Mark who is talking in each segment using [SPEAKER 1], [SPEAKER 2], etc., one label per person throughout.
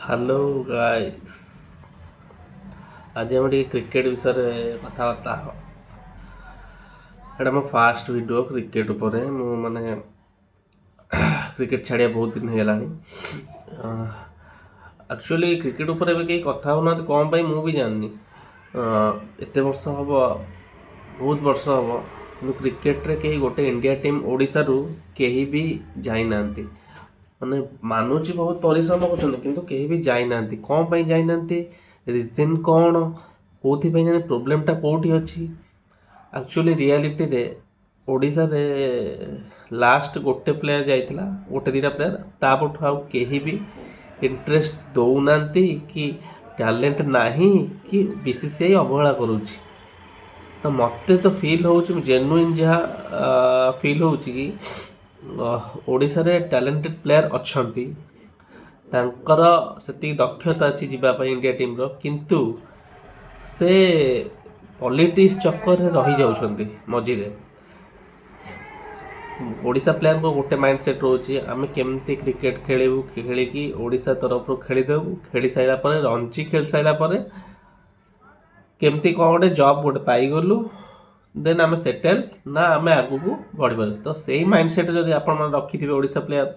[SPEAKER 1] Hello guys, ଆଜି ଆମେ ଟିକେ କ୍ରିକେଟ ବିଷୟରେ କଥାବାର୍ତ୍ତା ହେବା। ଏଇଟା ମୋ ଫାଷ୍ଟ ଭିଡ଼ିଓ କ୍ରିକେଟ ଉପରେ। ମୁଁ ମାନେ କ୍ରିକେଟ ଛାଡ଼ିବା ବହୁତ ଦିନ ହେଇଗଲାଣି। ଆକ୍ଚୁଆଲି କ୍ରିକେଟ ଉପରେ ଏବେ କେହି କଥା ହେଉନାହାନ୍ତି, କ'ଣ ପାଇଁ ମୁଁ ବି ଜାଣିନି। ଏତେ ବର୍ଷ ହେବ, ବହୁତ ବର୍ଷ ହେବ, କିନ୍ତୁ କ୍ରିକେଟରେ କେହି ଗୋଟେ ଇଣ୍ଡିଆ ଟିମ୍ ଓଡ଼ିଶାରୁ କେହି ବି ଯାଇନାହାନ୍ତି। ମାନେ ମାନୁଛି, ବହୁତ ପରିଶ୍ରମ କରୁଛନ୍ତି, କିନ୍ତୁ କେହି ବି ଯାଇନାହାନ୍ତି। କ'ଣ ପାଇଁ ଯାଇନାହାନ୍ତି? ରିଜନ୍ କ'ଣ? କେଉଁଥିପାଇଁ ଜାଣି? ପ୍ରୋବ୍ଲେମଟା କେଉଁଠି ଅଛି? ଆକ୍ଚୁଆଲି ରିଆଲିଟିରେ ଓଡ଼ିଶାରେ ଲାଷ୍ଟ ଗୋଟେ ପ୍ଲେୟାର ଯାଇଥିଲା, ଗୋଟେ ଦୁଇଟା ପ୍ଲେୟାର। ତାପରଠୁ ଆଉ କେହି ବି ଇଣ୍ଟରେଷ୍ଟ ଦେଉନାହାନ୍ତି କି ଟ୍ୟାଲେଣ୍ଟ ନାହିଁ କି ବିସିସିଆଇ ଅବହେଳା କରୁଛି। ତ ମୋତେ ତ ଫିଲ୍ ହେଉଛି, ଜେନୁଇନ୍ ଯାହା ଫିଲ୍ ହେଉଛି କି ଓଡ଼ିଶାରେ ଟ୍ୟାଲେଣ୍ଟେଡ଼ ପ୍ଲେୟାର ଅଛନ୍ତି, ତାଙ୍କର ସେତିକି ଦକ୍ଷତା ଅଛି ଯିବା ପାଇଁ ଇଣ୍ଡିଆ ଟିମ୍ର, କିନ୍ତୁ ସେ ପଲିଟିକ୍ସ ଚକ୍କରରେ ରହିଯାଉଛନ୍ତି ମଝିରେ। ଓଡ଼ିଶା ପ୍ଲେୟାରଙ୍କ ଗୋଟେ ମାଇଣ୍ଡ ସେଟ୍ ରହୁଛି, ଆମେ କେମିତି କ୍ରିକେଟ ଖେଳିବୁ, ଖେଳିକି ଓଡ଼ିଶା ତରଫରୁ ଖେଳିଦେବୁ, ଖେଳି ସାରିଲା ପରେ, ରଞ୍ଜି ଖେଳି ସାରିଲା ପରେ କେମିତି କ'ଣ ଗୋଟେ ଜବ୍ ଗୋଟେ ପାଇଗଲୁ, ଦେନ୍ ଆମେ ସେଟେଲ୍ ନା ଆମେ ଆଗକୁ ବଢ଼ିପାରିବୁ। ତ ସେଇ ମାଇଣ୍ଡ ସେଟ୍ ଯଦି ଆପଣମାନେ ରଖିଥିବେ ଓଡ଼ିଶା ପ୍ଲେୟାର,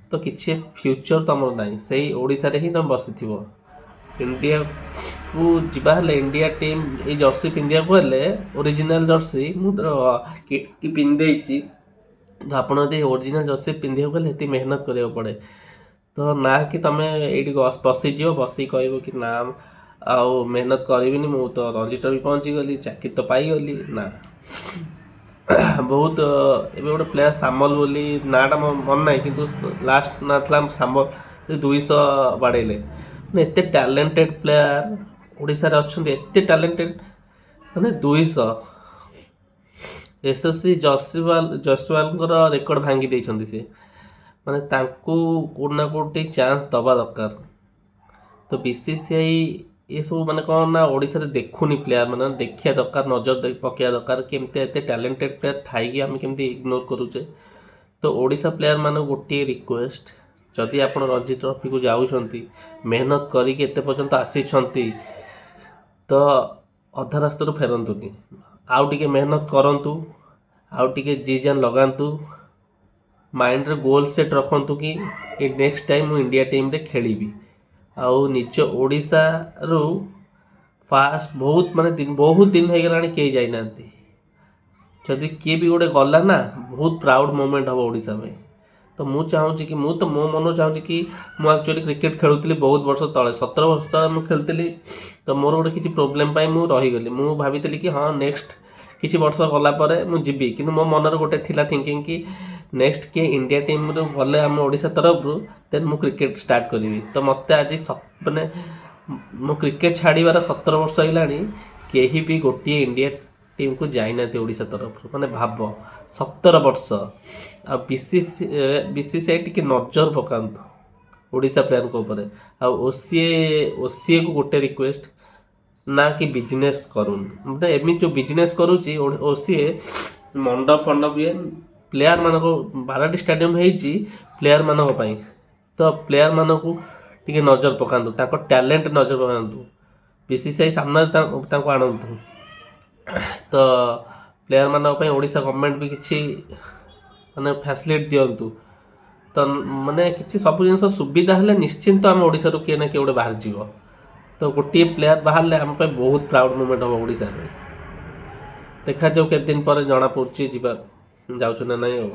[SPEAKER 1] ତ କିଛି ଫ୍ୟୁଚର୍ ତୁମର ନାହିଁ। ସେଇ ଓଡ଼ିଶାରେ ହିଁ ତୁମେ ବସିଥିବ। ଇଣ୍ଡିଆକୁ ଯିବା ହେଲେ, ଇଣ୍ଡିଆ ଟିମ୍ ଏଇ ଜର୍ସି ପିନ୍ଧିବାକୁ ହେଲେ, ଓରିଜିନାଲ୍ ଜର୍ସି ମୁଁ ତ କି ପିନ୍ଧିଦେଇଛି, ତ ଆପଣ ଯଦି ଓରିଜିନାଲ୍ ଜର୍ସି ପିନ୍ଧିବାକୁ ହେଲେ ସେତିକି ମେହନତ କରିବାକୁ ପଡ଼େ। ତ ନା କି ତୁମେ ଏଇଠି ବସିଯିବ, ବସିକି କହିବ କି ନା, ଆଉ ମେହନତ କରିବିନି, ମୁଁ ତ ରଞ୍ଜି ଟ୍ରଫି ପହଞ୍ଚିଗଲି, ଚାକିରି ତ ପାଇଗଲି। ନା, ବହୁତ ଏବେ ଗୋଟେ ପ୍ଲେୟାର ସାମଲ ବୋଲି, ନାଁଟା ମୋ ମନେ ନାହିଁ, କିନ୍ତୁ ଲାଷ୍ଟ ନାଁ ଥିଲା ସାମଲ, ସେ 200 ବାଡ଼େଇଲେ। ମାନେ ଏତେ ଟ୍ୟାଲେଣ୍ଟେଡ଼ ପ୍ଲେୟାର ଓଡ଼ିଶାରେ ଅଛନ୍ତି, ଏତେ ଟ୍ୟାଲେଣ୍ଟେଡ଼, ମାନେ 200 ଯଶସ୍ୱୀ ଜୟସ୍ୱାଲଙ୍କର ରେକର୍ଡ଼ ଭାଙ୍ଗି ଦେଇଛନ୍ତି ସେ। ମାନେ ତାଙ୍କୁ କେଉଁଠି ନା କେଉଁଠି ଚାନ୍ସ ଦେବା ଦରକାର। ତ ବିସିସିଆଇ ଏସବୁ ମାନେ କ'ଣ ନା ଓଡ଼ିଶାରେ ଦେଖୁନି ପ୍ଲେୟାର, ମାନେ ଦେଖିବା ଦରକାର, ନଜର ପକାଇବା ଦରକାର, କେମିତି ଏତେ ଟ୍ୟାଲେଣ୍ଟେଡ଼ ପ୍ଲେୟାର ଥାଇକି ଆମେ କେମିତି ଇଗ୍ନୋର କରୁଛେ। ତ ଓଡ଼ିଶା ପ୍ଲେୟାର ମାନଙ୍କୁ ଗୋଟିଏ ରିକ୍ୱେଷ୍ଟ, ଯଦି ଆପଣ ରଞ୍ଜି ଟ୍ରଫିକୁ ଯାଉଛନ୍ତି, ମେହନତ କରିକି ଏତେ ପର୍ଯ୍ୟନ୍ତ ଆସିଛନ୍ତି, ତ ଅଧା ରାସ୍ତାରୁ ଫେରନ୍ତୁନି। ଆଉ ଟିକେ ମେହନତ କରନ୍ତୁ, ଆଉ ଟିକେ ଜି ଜାନ୍ ଲଗାନ୍ତୁ, ମାଇଣ୍ଡରେ ଗୋଲ୍ ସେଟ୍ ରଖନ୍ତୁ କି ଏ ନେକ୍ସଟ ଟାଇମ୍ ମୁଁ ଇଣ୍ଡିଆ ଟିମ୍ରେ ଖେଳିବି। ଆଉ ନିଜ ଓଡ଼ିଶାରୁ ଫାଷ୍ଟ ବହୁତ ମାନେ ବହୁତ ଦିନ ହେଇଗଲାଣି କେହି ଯାଇନାହାନ୍ତି। ଯଦି କିଏ ବି ଗୋଟେ ଗଲା ନା, ବହୁତ ପ୍ରାଉଡ଼ ମୋମେଣ୍ଟ ହେବ ଓଡ଼ିଶା ପାଇଁ। ତ ମୁଁ ଚାହୁଁଛି କି, ମୁଁ ତ ମୋ ମନ ଚାହୁଁଛି କି, ମୁଁ ଆକ୍ଚୁଆଲି କ୍ରିକେଟ ଖେଳୁଥିଲି ବହୁତ ବର୍ଷ ତଳେ, 17 ବର୍ଷ ତଳେ ମୁଁ ଖେଳୁଥିଲି। ତ ମୋର ଗୋଟେ କିଛି ପ୍ରୋବ୍ଲେମ୍ ପାଇଁ ମୁଁ ରହିଗଲି। ମୁଁ ଭାବିଥିଲି କି ହଁ, ନେକ୍ସଟ କିଛି ବର୍ଷ ଗଲା ପରେ ମୁଁ ଯିବି, କିନ୍ତୁ ମୋ ମନରେ ଗୋଟେ ଥିଲା ଥିଙ୍କିଂ କି ନେକ୍ସଟ କିଏ ଇଣ୍ଡିଆ ଟିମ୍ରୁ ଗଲେ ଆମ ଓଡ଼ିଶା ତରଫରୁ, ଦେନ୍ ମୁଁ କ୍ରିକେଟ ଷ୍ଟାର୍ଟ କରିବି। ତ ମୋତେ ଆଜି ମାନେ ମୁଁ କ୍ରିକେଟ ଛାଡ଼ିବାର 17 ବର୍ଷ ହେଇଗଲାଣି, କେହି ବି ଗୋଟିଏ ଇଣ୍ଡିଆ ଟିମ୍କୁ ଯାଇନାହାନ୍ତି ଓଡ଼ିଶା ତରଫରୁ। ମାନେ ଭାବ, 17 ବର୍ଷ। ଆଉ ବିସିସିଆଇ ଟିକେ ନଜର ପକାନ୍ତୁ ଓଡ଼ିଶା ପ୍ଲେୟାରଙ୍କ ଉପରେ। ଆଉ ଓସିଏକୁ ଗୋଟେ ରିକ୍ୱେଷ୍ଟ ନା କି ବିଜନେସ୍ କରୁନି। ମାନେ ଏମିତି ଯେଉଁ ବିଜନେସ୍ କରୁଛି ଓସିଏ, ମଣ୍ଡପ ଫଣ୍ଡପ ଇଏ, ପ୍ଲେୟାରମାନଙ୍କ, ବାରବାଟୀ ଷ୍ଟାଡ଼ିୟମ୍ ହେଇଛି ପ୍ଲେୟାରମାନଙ୍କ ପାଇଁ, ତ ପ୍ଲେୟାରମାନଙ୍କୁ ଟିକେ ନଜର ପକାନ୍ତୁ, ତାଙ୍କ ଟ୍ୟାଲେଣ୍ଟ ନଜର ପକାନ୍ତୁ, ବିସିସିଆଇ ସାମ୍ନାରେ ତାଙ୍କୁ ଆଣନ୍ତୁ। ତ ପ୍ଲେୟାରମାନଙ୍କ ପାଇଁ ଓଡ଼ିଶା ଗଭର୍ଣ୍ଣମେଣ୍ଟ ବି କିଛି ମାନେ ଫ୍ୟାସିଲିଟି ଦିଅନ୍ତୁ। ତ ମାନେ କିଛି ସବୁ ଜିନିଷ ସୁବିଧା ହେଲେ ନିଶ୍ଚିନ୍ତ ଆମ ଓଡ଼ିଶାରୁ କିଏ ନା କିଏ ଗୋଟେ ବାହାରିଯିବ। ତ ଗୋଟିଏ ପ୍ଲେୟାର ବାହାରିଲେ ଆମ ପାଇଁ ବହୁତ ପ୍ରାଉଡ଼ ମୁମେଣ୍ଟ ହେବ ଓଡ଼ିଶାରେ। ଦେଖାଯାଉ କେତେ ଦିନ ପରେ ଜଣାପଡ଼ୁଛି ଯିବା ଯାଉଛୁ ନା ନାହିଁ ଆଉ।